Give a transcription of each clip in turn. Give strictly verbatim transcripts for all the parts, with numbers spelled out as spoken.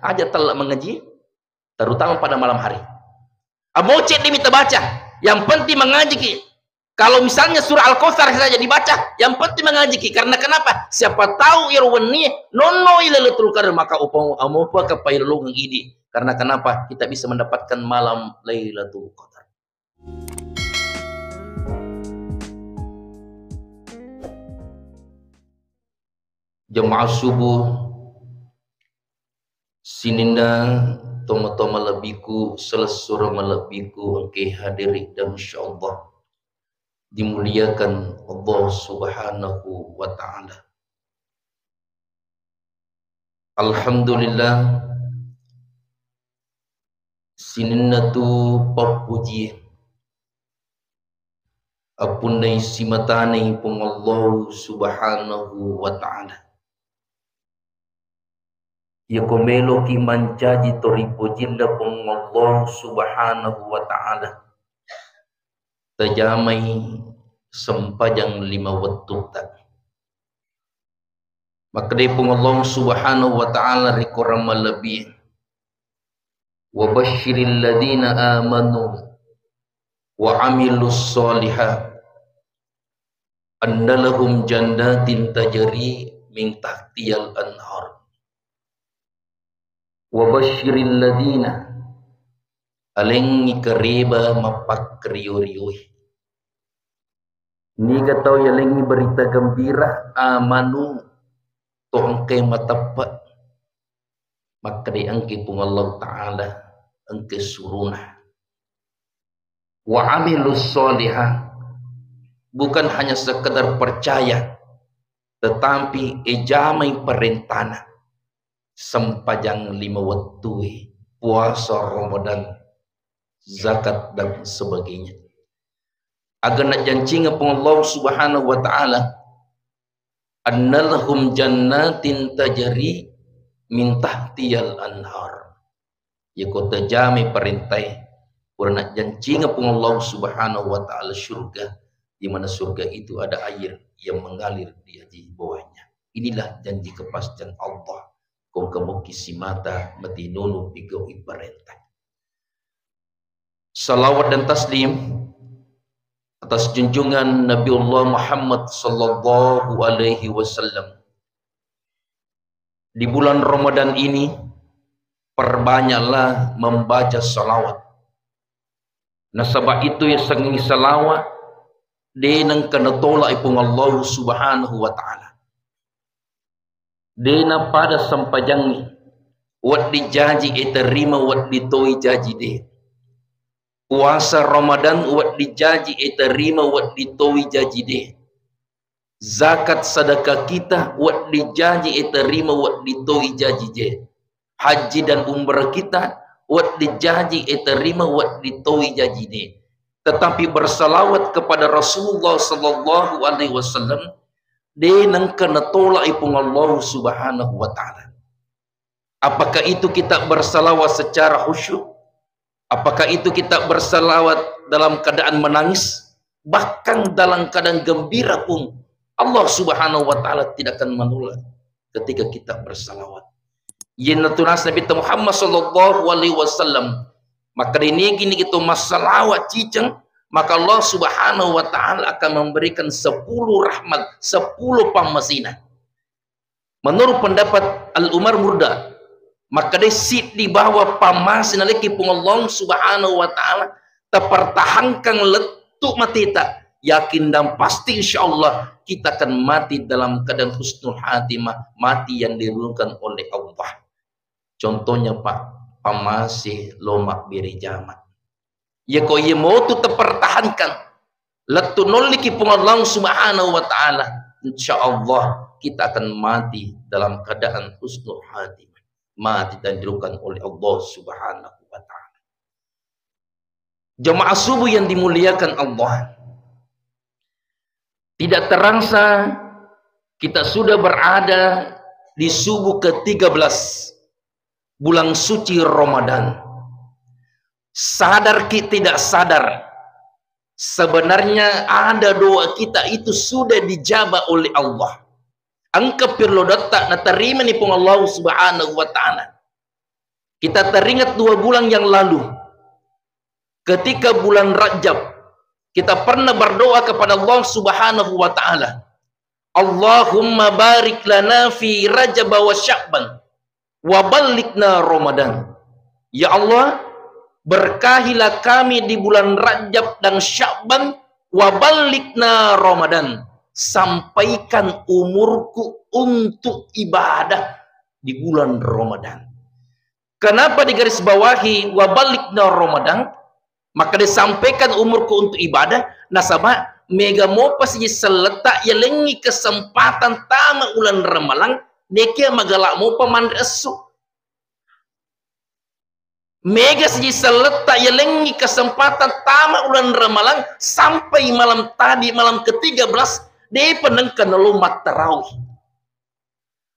Aja tella mengaji, terutama pada malam hari. Amo cedde mi tabaca, yang penting mengajiki. Kalau misalnya surah Al-Kautsar saja dibaca, yang penting mengajiki. Karena kenapa? Siapa tahu iro wenni nonno i Lailatul Qadar, maka upa-, amopa kepailolongeng idi. Karena kenapa? Kita bisa mendapatkan malam Lailatul Qadar. Jamaah subuh, sininna tomatoa malebbiku, selessureng malebbiku engke hadiri, dan insyaallah dimuliakan Allah Subhanahu wa Ta'ala. Alhamdulillah, sininna tu pappuji appunnai simatanai Puang Allah Subhanahu wa Ta'ala. Iyako meloki mancaji toripojinna Puang Allah Subhanahu wa Ta'ala, tajamai sempajang lima wettutta. Makkedai Puang Allah Subhanahu wa Ta'ala ri Korang malebbi, "Wa basyiril ladzina amanu wa amilus shalihat anna lahum jannatin tajri min tahtihal anhar." "Wa basyiril ladzina," alengngi kareba mappakkario-rioi. Niga tau yalengngi berita gembira, amanu, to engkai mateppe', makkedai engkai Puang Allah Ta'ala, engkai surona. "Wa amilus sholihah," bukan hanya sekedar percaya, tetapi ejamai parentana, sempajang lima wettue, puasa Ramadan, zakat, dan sebagainya. Aga najancingeng Puang Allah Subhanahu wa Ta'ala, "Anna lahum jannatin tajri min tahtihal anhar." Iyako tajamai parentae, pura najancingeng Puang Allah Subhanahu wa Ta'ala surga, di mana surga itu ada air yang mengalir di, di bawahnya. Inilah janji kepastian Allah. Ko engka mukki simata matinunu pigau'i parenta. Salawat dan taslim atas junjungan Nabiullah Muhammad sallallahu alaihi wasallam. Di bulan Ramadan ini, perbanyaklah membaca salawat. Nasaba itu yasengngi salawat, de nengka natolak Puang Allah Subhanahu wa Ta'ala. De napada sempajangnge, wedding jaji eterima, wedding toi jaji de. Puasa Ramadan, wedding jaji eterima, wedding toi jaji de. Zakat sedekah kita, wedding jaji eterima, wedding toi jaji de. Haji dan umrah kita, wedding jaji eterima, wedding toi jaji de. Tetapi bersalawat kepada Rasulullah sallallahu alaihi wasallam, de nengka natolak Puang Allah Subhanahu wa Ta'ala. Apakah itu kita bersalawat secara khusyuk? Apakah itu kita bersalawat dalam keadaan menangis? Bahkan dalam keadaan gembira pun, Allah Subhanahu wa Ta'ala tidak akan menolak ketika kita bersalawat. Iyanatu nas Nabi Muhammad sallallahu alaihi wasallam, maka dinigi-nigi to massalawat ciceng, maka Allah Subhanahu wa Ta'ala akan memberikan sepuluh rahmat, sepuluh pammasina. Menurut pendapat Al-Umar Murda, maka de siddi bawa pammase nalekki Puang Allah Subhanahu wa Ta'ala, tapertahankan lettu mateta, yakin dan pasti insya Allah kita akan mati dalam keadaan husnul khatimah, mati yang diridhokan oleh Allah. Contohnya, Pak, pammase lo mabbere jama. Iyako iye motu tapertahankan, lettu nolliki Puang Allah Subhanahu wa Ta'ala, insya Allah kita akan mati dalam keadaan husnul khatimah, mati ditakdirkan oleh Allah Subhanahu wa Ta'ala. Jamaah subuh yang dimuliakan Allah, tidak terasa kita sudah berada di subuh ketiga belas bulan suci Ramadan. Sadar ki tidak sadar, sebenarnya ada doa kita itu sudah dijabah oleh Allah. Engka pirlo doatta natarima ni Puang Allah Subhanahu wa Ta'ala. Kita teringat dua bulan yang lalu, ketika bulan Rajab, kita pernah berdoa kepada Allah Subhanahu wa Ta'ala, "Allahumma barik lana fi Rajab wa Sya'ban, wa ballighna Ramadan." Ya Allah, berkahilah kami di bulan Rajab dan Sya'ban, wa ballighna Ramadan. Sampaikan umurku untuk ibadah di bulan Ramadan. Kenapa digarisbawahi wa ballighna Ramadan? Maka disampaikan umurku untuk ibadah, nasaba mega mopa siji selletta yalengngi kesempatan tama ulan Ramalang, nekia magala mopa manre essu. Mega siji selletta yalengngi kesempatan tama ulan Ramalang sampai malam tadi, malam ketiga belas, depa nengka nalo mattarawih.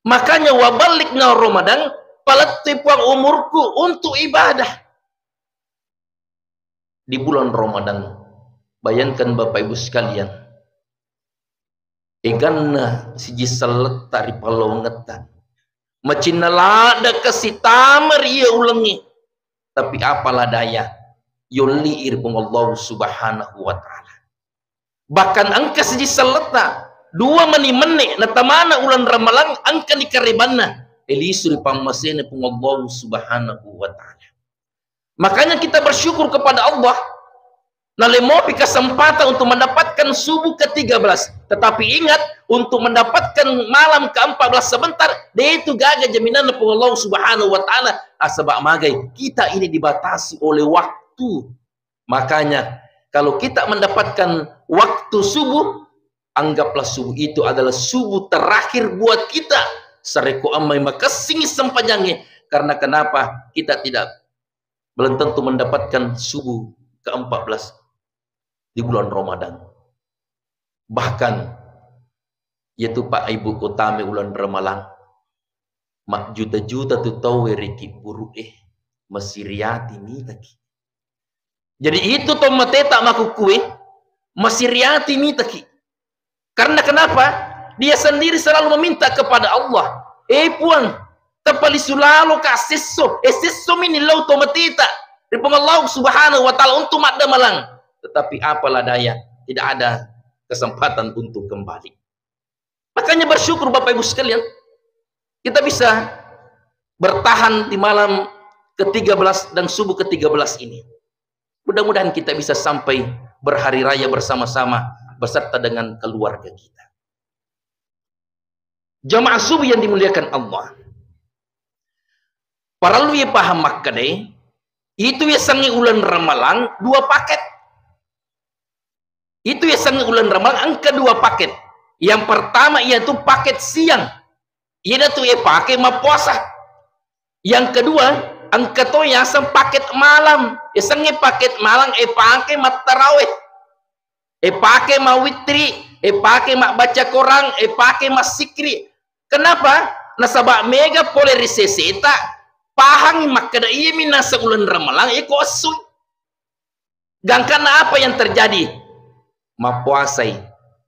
Makanya, wa ballighna Ramadan, palettui Puang umurku untuk ibadah di bulan Ramadan. Bayangkan, Bapak Ibu sekalian, eganna siji selletta ri pallawangetta. Macinna ladde kasi tama ri iya ulengnge. Tapi apalah daya, yolli ri Puang Allah Subhanahu wa Ta'ala. Bahkan engka siji selletta, dua mani menne natamana ulan Ramalang engka ni karebanna, elisu ri pammasena Puang Allah Subhanahu wa Ta'ala. Makanya kita bersyukur kepada Allah, nalemopi kesempatan untuk mendapatkan subuh ketiga belas. Tetapi ingat, untuk mendapatkan malam keempat belas sebentar, de itu gaga jaminan Puang Allah Subhanahu wa Ta'ala. Asaba magai, kita ini dibatasi oleh waktu. Makanya, kalau kita mendapatkan waktu subuh, anggaplah subuh itu adalah subuh terakhir buat kita. Sarekko ammai makessingi sempajangnge. Karena kenapa? Kita tidak, belum tentu mendapatkan subuh keempat belas di bulan Ramadan. Bahkan, yaitu Pak Ibu, kotame ulan Ramalang, majjuta-juta tu tauwe ri kibburu'e, masiriati mitaki. Jadi itu to mateta makukkue, masiriati mitaki. Karena kenapa? Dia sendiri selalu meminta kepada Allah, "Eh Puang, tapalisu lalo ka sesso, eh sesso mini lau to mateta ri Puang Allah Subhanahu wa Ta'ala untuk maddamalang." Tetapi apalah daya, tidak ada kesempatan untuk kembali. Makanya bersyukur Bapak Ibu sekalian, kita bisa bertahan di malam ketiga belas dan subuh ketiga belas ini. Mudah-mudahan kita bisa sampai berhari raya bersama-sama beserta dengan keluarga kita. Jamaah subuh yang dimuliakan Allah. Parellu iyapahang makkeda, itu yasengnge ulan Ramalang dua paket. Itu yasengnge ulan Ramalang engka dua paket. Yang pertama iyatu paket siang. Iyanatu ipake mappuasa. Yang kedua, engka to yaseng paket malam. Yasengnge paket malam ipake mattaraweh. Ipake mawitri, ipake mabbaca Quran, ipake massikri. Kenapa? Nasaba mega pole ri seseta, pahangi makkeda iyami naseng ulan Ramalang iko essui. Gangkanna apa yang terjadi? Mappuasai,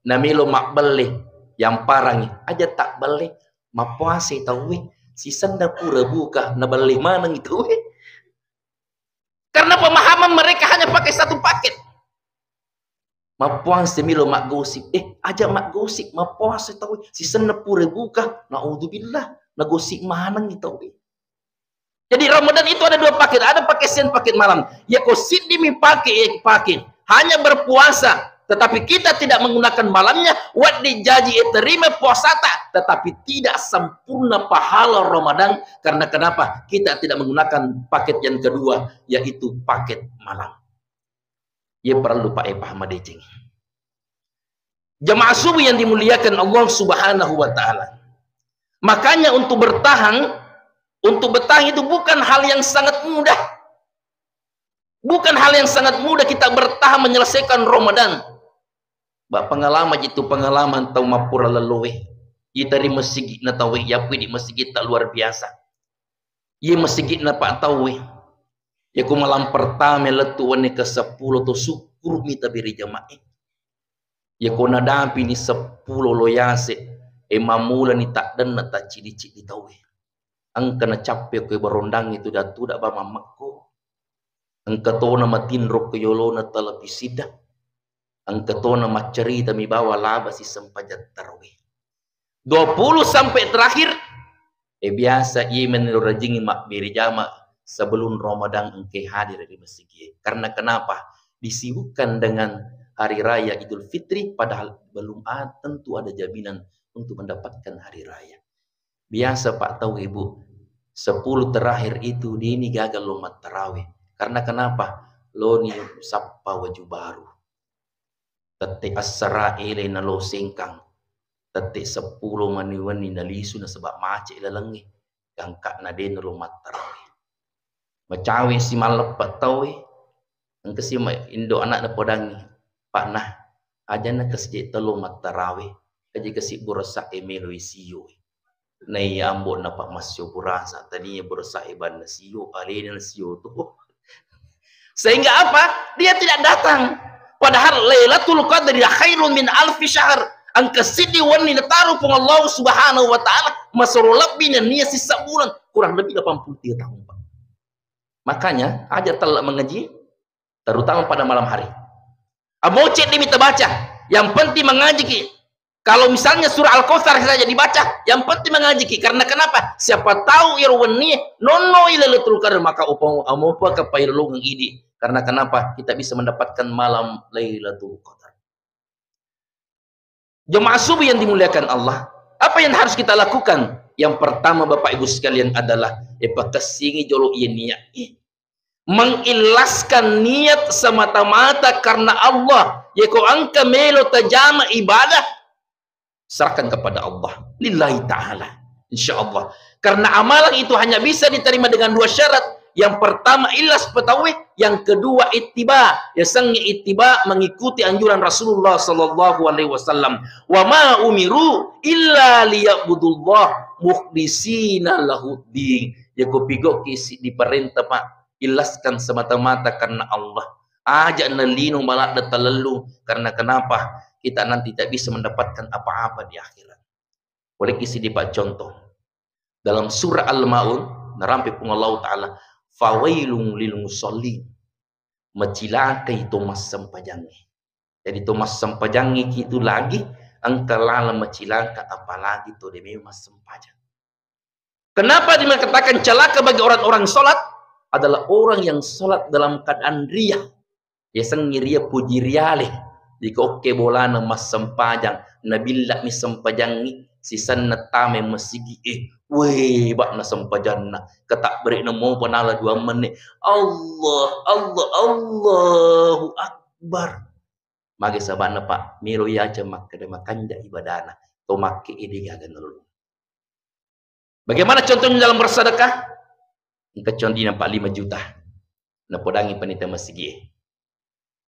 namelo mabbelle, yamparangi, aja tabbelle, mappuasai tauwe, sisenna pura buka, nabelle manengi tauwe. Karena pemahaman mereka hanya pakai satu paket. Mappuasai melo maggosip, eh, aja maggosip, mappuasai tauwe, sisenna pura buka, naudzubillah, nagosip manengi tauwe. Jadi Ramadan itu ada dua paket, ada paket siang, paket malam. Yako siddimi paket, ya pakai. Hanya berpuasa, tetapi kita tidak menggunakan malamnya, wedding jaji terima puasata, tetapi tidak sempurna pahala Ramadan. Karena kenapa? Kita tidak menggunakan paket yang kedua, yaitu paket malam. Iya parellu, Pak, eh, paham madeceng. Jamaah subuh yang dimuliakan Allah Subhanahu wa Ta'ala. Makanya untuk bertahan, untuk bertahan itu bukan hal yang sangat mudah. Bukan hal yang sangat mudah kita bertahan menyelesaikan Ramadan. Ba pengalaman itu, pengalaman tau mappura laloe. Ita ri masigi na tauwe, yapui di masigi tak luar biasa. Iye masigi na pak tauwe. Yako malam pertama lettu wenni ke seppulo to sukkuru mi tabere jamae. Yako nadapini seppulo lo yase, e mamulani taddenna taccidi-cidi tauwe. Engka nacappe ko berondang itu datu da ba mammekko. Engka tona matinro ko yolona televisi da. Engka tona maccerita mi bawa laba si sempajang tarawih. Dua puluh sampai terakhir, eh, biasa iya menro rajingi mabbere jama sebelum Ramadan engke hadir di masjid. Karena kenapa? Disibukkan dengan hari raya Idul Fitri, padahal belum a-, tentu ada jaminan untuk mendapatkan hari raya. Biasa, Pak, tau, Ibu, sepuluh terakhir itu dini gagal lo mattarawe. Karena kenapa? Loni sappa waju baru. Tette assara ele nalo sengkang. Tette seppulo mani wenni nalisu nasaba macet lalengnge. Gangkana de nalo mattarawe. Macawe si malleppe tau e. Engka si ma-, indo anak napodangi, "Pak, nah, aja na kesje telo mattarawe, aja kasi burasa e melo isio." Naiya ambo na Pak masio burasa, tania burasa e banna sio, alena sio tu. Sehingga apa? Dia tidak datang. Padahal Lailatul Qadri khairun min alfi syahr. Engka siddi wenni nataru Puang Allah Subhanahu wa Ta'ala, masero lebbi nennia sisa bulan, kurang lebih delapan puluh tiga tahun, Pak. Makanya, aja telat mengaji, terutama pada malam hari. Amo cedde mi tabaca, yang penting mengaji ki. Kalau misalnya surah Al-Kautsar saja dibaca, yang penting mengaji ki. Karena kenapa? Siapa tahu iro wenni nonno Lailatul Qadar, maka upa-, amopa kepailolongeng idi. Karena kenapa? Kita bisa mendapatkan malam Lailatul Qadar. Jemaah subuh yang dimuliakan Allah, apa yang harus kita lakukan? Yang pertama, Bapak Ibu sekalian, adalah ipakessingi jolo iya niat. Mengikhlaskan niat semata-mata karena Allah. Yeko engka melo tajama ibadah, serahkan kepada Allah. Lillahi ta'ala. Insya Allah. Karena amalan itu hanya bisa diterima dengan dua syarat. Yang pertama, ikhlas petawe. Yang kedua, ittiba. Yasengnge ittiba, mengikuti anjuran Rasulullah sallallahu alaihi wasallam. "Wa ma umiru illa liya'budullah mukhlisina lahuddin." Yeko pigoki si diperintah, Pak, ikhlaskan semata-mata karena Allah. Aja nalino maladde talellu, karena kenapa? Kita nanti tak bisa mendapatkan apa-apa di akhirat. Boleh isi di Pak contoh. Dalam surah Al-Maun, narampe Puang Allah Ta'ala, "Fawailun lil musallin." Macilakai to massempajangnge. Jadi to massempajangnge ki itu lagi, engka laleng macilaka, apalagi to de memang massempajang. Kenapa dikatakan celaka bagi orang-orang sholat? Adalah orang yang sholat dalam keadaan riya. Yasengngi riya puji riale. Jika okke bolana massempajang, nabilla mi sempajangngi, sisenna tame masigi, eh, weh, bak na sempajanna. Katabbere na mopa nala dua menit. Allah, Allah, Allahu Akbar. Mage sabana, Pak, melo yaca makkeda makanja ibadana. To makke ede gaga nalulu. Bagaimana contohnya dalam bersedekah? Engka condina, Pak, lima juta. Napodangi panitia masigi e,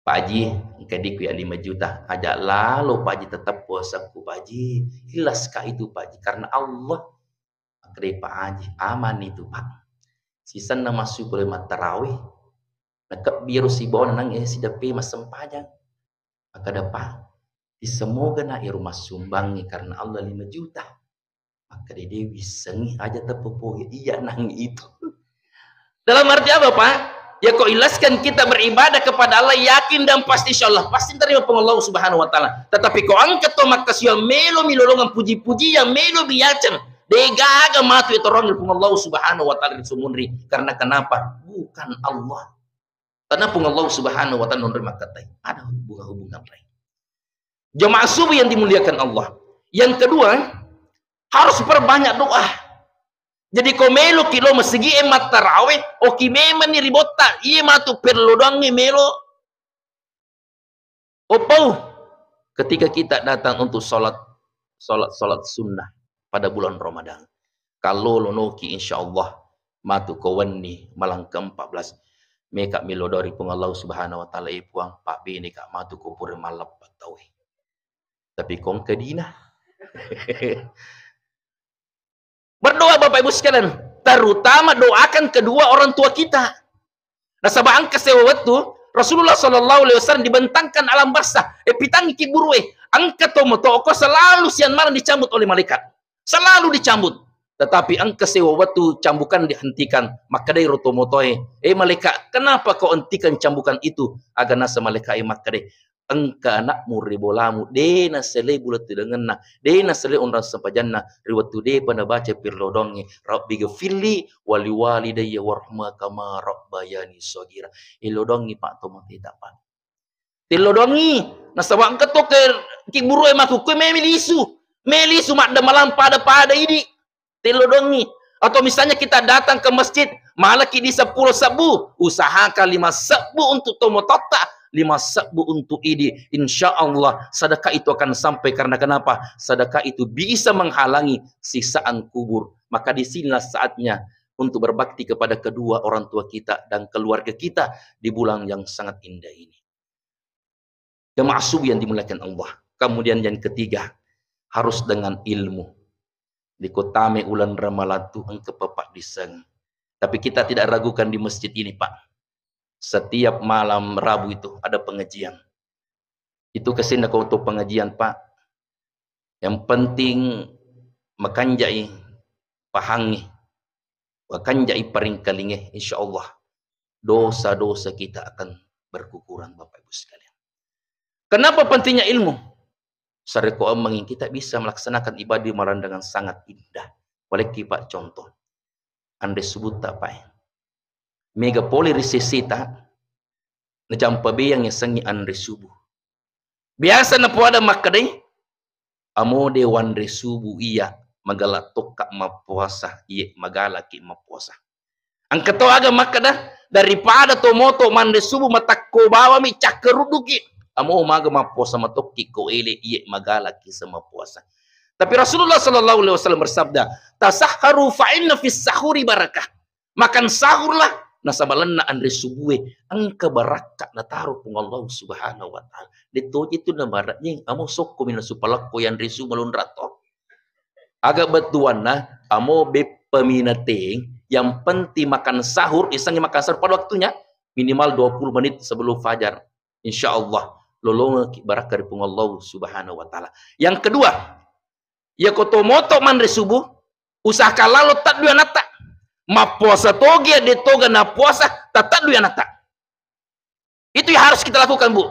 "Pak Haji, engka diku ya lima juta. Aja lalo, Pak Haji, tetap puasaku, Pak Haji. Ikhlas ka itu, Pak Haji, karena Allah." Makkedai Pak Haji, "Aman itu, Pak. Sisenna massu pole mattarawe. Nakebbiru sibawa nang e sideppe massempajang." Makkeda, "Pak, semoga na ero massumbangngi karena Allah lima juta." Makkeda, "De wissengi, aja teppepohe iya nang itu." Dalam arti apa, Pak? Ya, kau ikhlaskan kita beribadah kepada Allah, yakin dan pasti, insya Allah pasti terima Puang Allah Subhanahu wa Ta'ala. Tetapi kau angkat to makkasiwa melo mi lolongang puji-pujian, melo mi yaceng, de gaga matu itu orang Puang Allah Subhanahu wa Ta'ala di sumunri. Karena kenapa? Bukan Allah. Karena Puang Allah Subhanahu wa Ta'ala nonroi makkattai. Ada hubungan-hubungan lain. Jemaah subuh yang dimuliakan Allah. Yang kedua, harus perbanyak doa. Jadi, ko melo ki lo masigi e mattarawe, oki memang ni ribotta, iye matu perlu doangnge melo. Opau, ketika kita datang untuk sholat, sholat, sholat sunnah pada bulan Ramadan, kalau lonoki, insya Allah, matu ko wenni malangka empat belas, meka melo dari Puang Allah Subhanahu wa Ta'ala, "Eh, Puang, Pak, bene ka matu ko pura malappa tau e." Tapi kongka dina. Berdoa, Bapak Ibu sekalian, terutama doakan kedua orang tua kita. Nasaba engka sewa wettu Rasulullah sallallahu alaihi wasallam dibentangkan alam barzah, e, pitangngi ki buru e, engka to moto ko selalu siang malam dicambut oleh malaikat. Selalu dicambut. Tetapi engka sewa wettu cambukan dihentikan. Makkedai ro to motoe, "Eh, malaika, kenapa kau hentikan cambukan itu?" Aga naseng malaika e makkeda, "Engka anakmu ri bolamu, de nasalai bulettudangenna, de nasalai onrang sempajanna, ri wettu depa nabaca pirlodongnge, Rabbi ghafirli wali walidayya warhamhuma kama rabbayani shaghira." Illodongngi, Pak, to moteta, Pak. Tillodongngi, nasaba engka to ke kiburu e makkukku memi lisu. Melisu maddamalang pada-pada idi. Tillodongngi. Atau misalnya kita datang ke masjid, malaki di sepuluh sebbu, usahakan lima sebbu untuk to mototta, lima sebbu untuk idi. Insya Allah, sedekah itu akan sampai. Karena kenapa? Sedekah itu bisa menghalangi siksaan kubur. Maka di sinilah saatnya untuk berbakti kepada kedua orang tua kita dan keluarga kita di bulan yang sangat indah ini. Jamaah subuh yang dimuliakan Allah. Kemudian yang ketiga, harus dengan ilmu. Di kotame ulan Ramalan tu engka papaddisseng. Tapi kita tidak ragukan di masjid ini, Pak. Setiap malam Rabu itu ada pengajian. Itu kesinna kau tu pengajian, Pak. Yang penting makanjai pahangnge, makanjai paringkalinge, insya Allah dosa-dosa kita akan berkukuran, Bapak Ibu sekalian. Kenapa pentingnya ilmu? Sarekko emmengi kita bisa melaksanakan ibadah Ramadan dengan sangat indah. Walekki, Pak, contoh. Anre subuh ta, Pak. Mega pole ri seseta, najampa beang yasengnge anre subuh. Biasa napoada makkedai, "Amo de wanre subuh iya, magala tokka mappuasa, iye magalaki mappuasa." Engka to aga makkeda, "Daripada to moto manre subuh matakko bawami cakkerudduki, amo maga mappuasa matokki ko ele, iye magalaki semappuasa." Tapi Rasulullah sallallahu alaihi wasallam bersabda, "Tasahharu fa inna fis sahuri barakah." Makan sahurlah, nasaba lalenna anre subuhe engka barakka nataro Puang Allah Subhanahu wa Ta'ala. De toje tu namarajing, amo sokko mina supalakko yanre subuh malonra to. Aga bettuanna, amo beppa minateng, yang penting makan sahur, isengngi makan sahur pada waktunya, minimal dua puluh menit sebelum fajar. Insya Allah, lolongeki barakka ri Puang Allah Subhanahu wa Ta'ala. Yang kedua, yako to moto manre subuh, usahakan lalo taddui anatta. Mappuasa toge, de toga napuasa, tataddui anatta. Itu yang harus kita lakukan, Bu.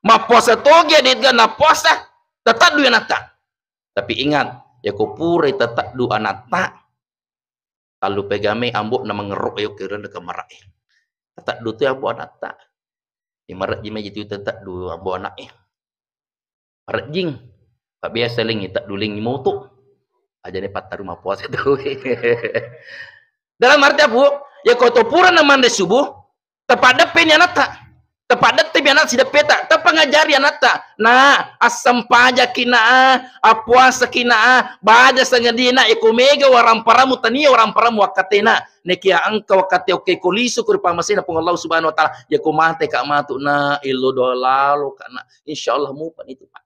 Mappuasa toge, de toga napuasa, tataddui anatta. Tapi ingat, yako purai tataddu anatta, tallu pegame ambo'na mangerro e, oke, rende ke mara'e. Tataddu tu ambo anatta. Imarejji meji tu tataddu ambo ana'e. Marejjing. Pak biasa lengi taddu lengi moto. Aja ne pattaru mappuasa tu. Dalam arti apa, Bu? Yako to pura na manre subuh, tepat deppe ni anatta. Tepat deppe ni anak sideppeta. Teppa ngajari anatta. Nah, assempajaki na, appuasaki na, baja sangadi na, eko mega waramparamu tania waramparamu wakkatena. Nekia engka wakkate okke ko lisu ko ri pammasena Puang Allah Subhanahu wa Ta'ala, yako mate ka matu na, illo doa lalo ka na. Insya Allah mupa ni tu, Pak.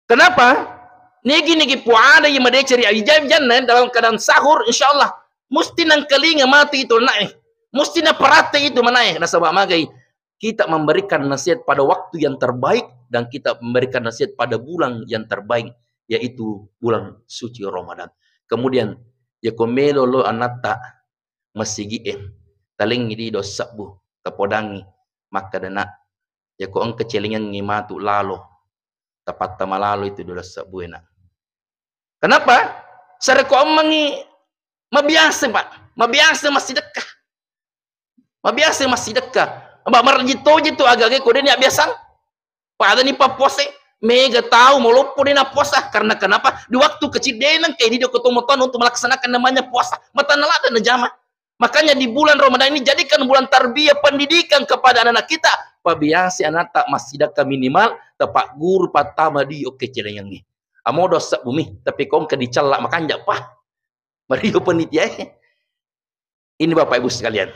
Kenapa? Nigi-nigi puada iya madeceng ri awija-wijanna dalam keadaan sahur, insya Allah musti nangkalinga matu itu anae. Musti naparatte itu manae. Nasaba magai kita memberikan nasihat pada waktu yang terbaik dan kita memberikan nasihat pada bulan yang terbaik, yaitu bulan suci Ramadan. Kemudian, yako melo lo anatta masigi'e, talengngi di dua sebbu, tapodangngi, makkeda, "Nak, yako engka celengengngi matu lalo, tapatta malalo itu dua sebbu e, Nak." Kenapa? Sarekko emmengi mabiasa, Pak. Mabiasa massidekka. Mabiasa massidekka. Mbak marajin toje tu agaga ko deni abiasang. Pada ni pappuasa, mega tau maloppo de napuasa. Karena kenapa? Di waktu kecil de nengka dididik ko tomatoanna untuk melaksanakan namanya puasa. Matanna ladde najama. Makanya di bulan Ramadan ini jadikan bulan tarbiyah pendidikan kepada anak-anak kita. Pabiasa anatta massidekka minimal tepat guru pattama di okke celengengnge. Amo dosa bumi, tapi ko engka dicella makanja, Pak. Mario panitia e. Ini Bapak Ibu sekalian,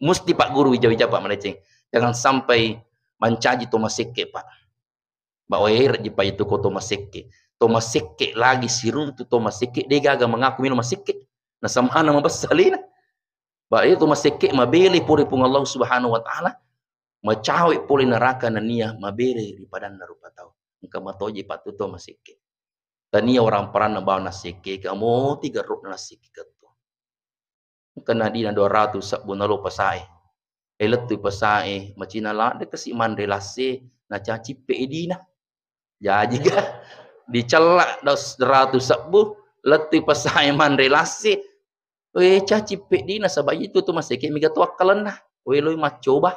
musti Pak Guru wija-wija Pak madeceng. Jangan sampai mancaji to masekke, Pak. Ba wae rejji Pak itu ko to masekke. To masekke lagi siruntu to masekke, de gaga mengaku melo masekke. Nasamana mabessa alena. Ba itu masekke mabele pole Puang Allah Subhanahu wa Ta'ala, macawe pole neraka nania mabele ri padanna rupa tau. Engka matoji Pak tu to masekke. Tania orang paranna bawa nasekke, kamu tiga ruk nasekke ketu. Engka nadina dua ratus sebbu nalo pasae. E, lettu pasae, macina ladde kasi manre lasse, nacacippe idina. Jaji ga dicella dos-, dua ratus sebbu, lettu pasae manre lasse. We, cacippe dina, saba itu tu maseke mega tu akkalenna. We, loi maccoba.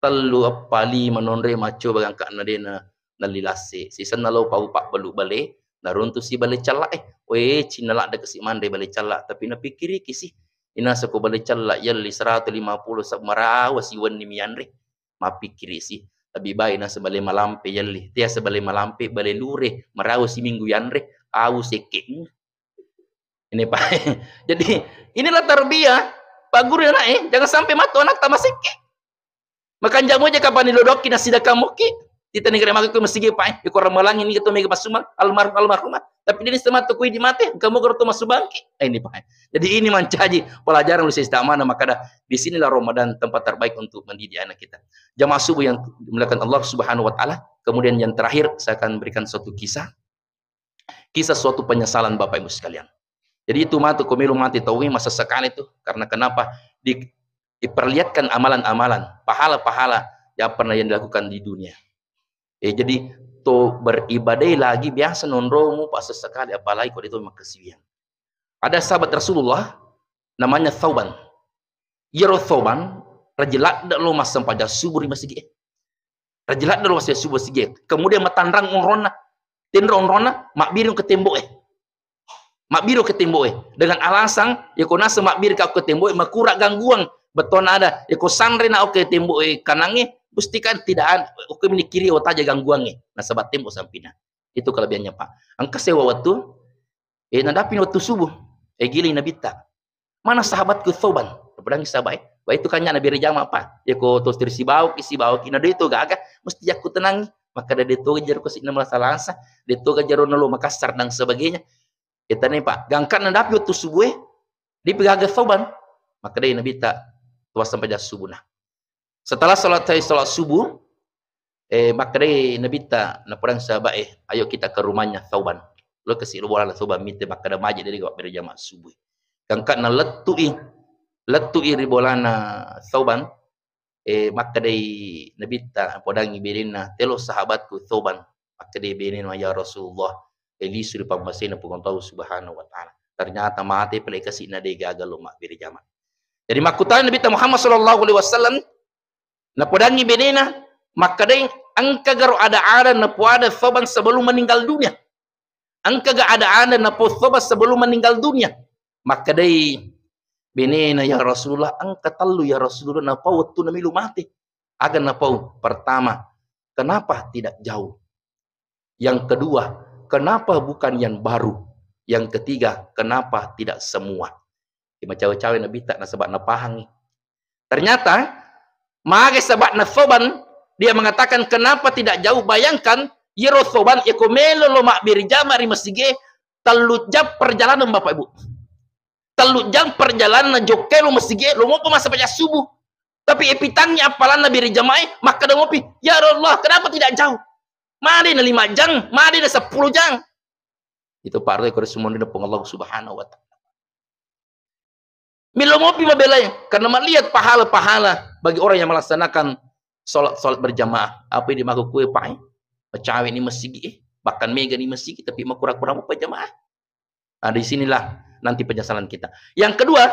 Tellu, eppa, lima nonre maccoba gangka'na de na-, nalli lasse. Sisenna lo pau pabbalu bale, naruntu si bale cella e. We, cinna ladde kasi manre bale cella, tapi napikkiriki si. Inasa ko bale cella yelli seratus lima puluh sa-, marawa si wenni mianre. Mappikkiri si. Lebih baik nasa bale malampe yelli. Tea sa bale malampe, bale lure, marawa si minggu yanre, au sekke. Ini, Pak. Jadi, inilah tarbiyah, Pak Guru, anak, eh, jangan sampai matu anak tamasekke. Makan jamu aja kapan dilodokki nasi dakamukki. Kita negara maka ke masigi, Pak, eh. Iko ramalangi ni ketua mega pasumang, almarhum, almarhumah. Tapi dia ni semata kui di mate, kamu guru tu masubangki. Eh, ini, Pak. Jadi ini mancaji pelajaran lu sista mana, maka dah di sinilah Ramadan tempat terbaik untuk mendidik anak kita. Jamaah subuh yang dimuliakan Allah Subhanahu wa Ta'ala, kemudian yang terakhir saya akan berikan suatu kisah. Kisah suatu penyesalan, Bapak Ibu sekalian. Jadi itu matu ko melo mate tauwe, masa sekali tuh. Karena kenapa? Di-, diperlihatkan amalan-amalan, pahala-pahala yang pernah yang dilakukan di dunia. Eh, jadi to beribadai lagi biasa nonromu pas sekali, apalagi ko itu makasiwian. Ada sahabat Rasulullah namanya Thauban. Iyaro Thauban rajin ladde lo massempajang subuh ri masigi e. Rajin ladde lo massempajang subuh masigi e. Kemudian matanrang onronna. Tenro onronna, mabbiri ke tembok e. Mabbiri ke tembok e. Dengan alasan, ya ko nasa mabbiri ka ke tembok e, makura gangguan. Betul ada, ya ko sanre na oke tembok e kanange, mesti kan tidak ada, oke meni kiri, otaja gangguan e. Nasaba tembok sampina. Itu kelebihannya, Pak. Engka sewa waktu, eh, nadapi waktu subuh, eh, giling Nabitta. Mana sahabatku Thauban? Pedangi sahabat, eh. Wah, itu kan nyana beri jama, Pak. Ya ko to istri sibau, ki sibau, ki nado itu gaga, mesti aku tenangi. Maka ada dia to jero ko sik na malasa-lasa, dia to jero nalo Makassar dan sebagainya. Kita nih, Pak, gangkat nadapi waktu subuh, eh. Dia pegaga Thauban. Maka dia Nabitta, tuas sampai dah subuh nah. Setelah salat, salat subuh, eh, makkedai Nabitta, napodang sahabat, eh, "Ayo kita ke rumahnya Thauban." Lo kasi lo bolana Thauban, mite makkeda maje dari gawat berjamaah subuh. Gangkana lettu'i, lettu'i ri bolana Thauban, eh, makkedai Nabitta, podangi benenna, "Telo sahabatku Thauban." Makkedai benenna, "Ya Rasulullah, eh, lisu ri pammasena Puang Allah Subhanahu wa Ta'ala." Ternyata mate pale kasi na de gaga lo mabbere jama. Jadi makkutana Nabitta Muhammad sallallahu alaihi wasallam, napodangi benena, makkedai, "Engka garo ada-ada napoada Thauban sebelum meninggal dunia? Engka ga ada-ada napo Thauban sebelum meninggal dunia?" Makkedai benena, "Ya Rasulullah, engka tellu ya Rasulullah, napau wettunna melo mate." Aga napau? Pertama, kenapa tidak jauh? Yang kedua, kenapa bukan yang baru? Yang ketiga, kenapa tidak semua? Macawe-cawe Nabitta nasaba napahangi. Ternyata, mage saba'na Thauban, dia mengatakan, "Kenapa tidak jauh?" Bayangkan, iyaro Thauban, iyako melo lo mabbere jama ri masige, tellu jam perjalanan, Bapak Ibu. Tellu jam perjalanan jokka lo masige, lo mopa massempajang subuh. Tapi epitangngi appalanna bere jamae, makkeda mopi, "Ya Allah, kenapa tidak jauh? Made na lima jang, made na sepuluh jang." Itu paroi ko sumondina Puang Allah Subhanahu wa Ta'ala. Melo mopi mabelai, karena melihat pahala-pahala bagi orang yang melaksanakan sholat-sholat berjamaah. Apa yang dimaksud kue, Pak? Macawe ni masigi, eh. Bahkan mega ni masigi, tapi makurang-kurang apa jamaah. Nah, di sinilah nanti penyesalan kita. Yang kedua,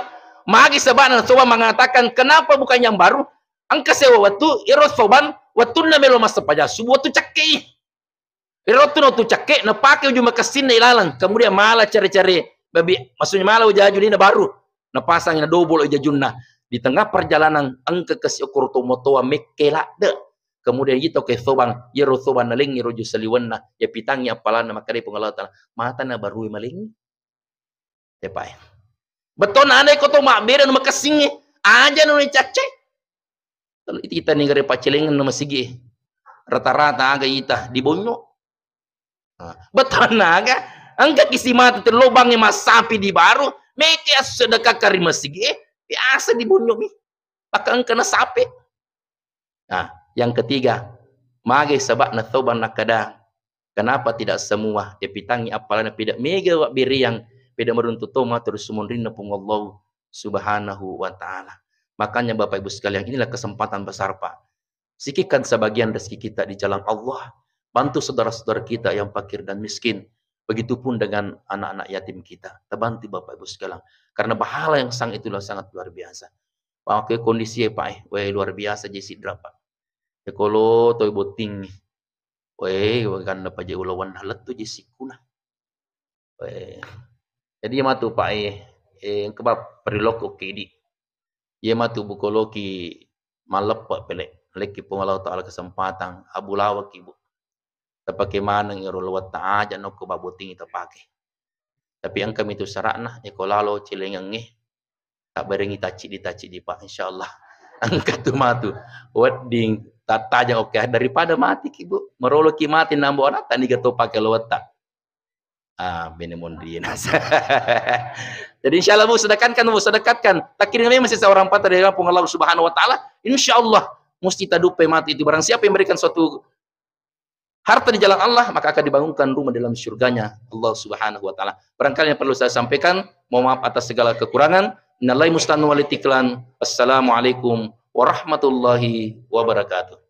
magi sabana coba mengatakan, "Kenapa bukan yang baru?" Engka sewa waktu, iro Thauban, wattunna melo massempajang subuh, wattu cakke i. Iro wattunna wattu cakke, napake uju makessinna ilaleng. Kemudian mala care-care babi, maksudnya mala uju-uju ni na baru. Napasang na dobolo jajunna. Di tengah perjalanan, engka kasi okoro to motoa mekke ladde. Kemudian ito ke Thauban, iyaro Thauban nalengngi rojo saliwenna, ya pitangngi appalanna, makkedai Puang Allah Ta'ala, "Mata na barui malengngi." Tepae. Betona ada ko to mabbere nu makessingngi, aja nu cacce. Kalau ita negara pacelengeng nu masigi, rata-rata aga ita di bonyo. Nah, betona aga, engka kisi mata te lobang massapi di baru, meke assedekah kari masigi, biasa di bonyo mi. Maka engka na sape. Nah, yang ketiga, mage saba'na Thauban nakkeda, Kenapa tidak semua dipitangi, apalagi tidak mega wa beriang, beda meruntu to matur sumunrinna Puang Allah Subhanahu wa Ta'ala. Makanya Bapak Ibu sekalian, inilah kesempatan besar, Pak. Sikitkan sebagian rezeki kita di jalan Allah. Bantu saudara-saudara kita yang fakir dan miskin. Begitupun dengan anak-anak yatim kita. Tabantu Bapak Ibu sekalian. Karena pahala yang sang itulah sangat luar biasa. Pakai kondisi ya, Pak, eh. Weh, luar biasa je sidra, Pak. Ya, kolo toi botting. Weh, waganna paje ulawan lettu je sikuna. Weh. Jadi matu, Pak, eh, eh, engka, Pak, perilokko kedi. Iya matu bukoloki malleppe pele. Lekki Puang Allah Ta'ala kesempatan, abu lawaki, Bu. Tapake maneng ero lawetta aja nokko babbotingi tapake. Tapi engka mitu sara'na, eko lalo celengengnge, tabberengi tacciddi-tacciddi, Pak, insyaallah. Engka tu matu wedding tattajang, oke, daripada mati ki, Bu. Meroloki mati nambo anatta niga to pake lawetta. Ah, bene monri nasa. Jadi insyaallah, Bu, sedekatkan, Bu, sedekatkan. Takiring memang seseorang patah dari Puang Allah Subhanahu wa Ta'ala, insyaallah mesti taduppe mati itu. Barang siapa yang memberikan suatu harta di jalan Allah, maka akan dibangunkan rumah dalam surganya Allah Subhanahu wa Ta'ala. Barangkali yang perlu saya sampaikan, mohon maaf atas segala kekurangan. Minallahil musta'an wal i'tizar. Assalamualaikum warahmatullahi wabarakatuh.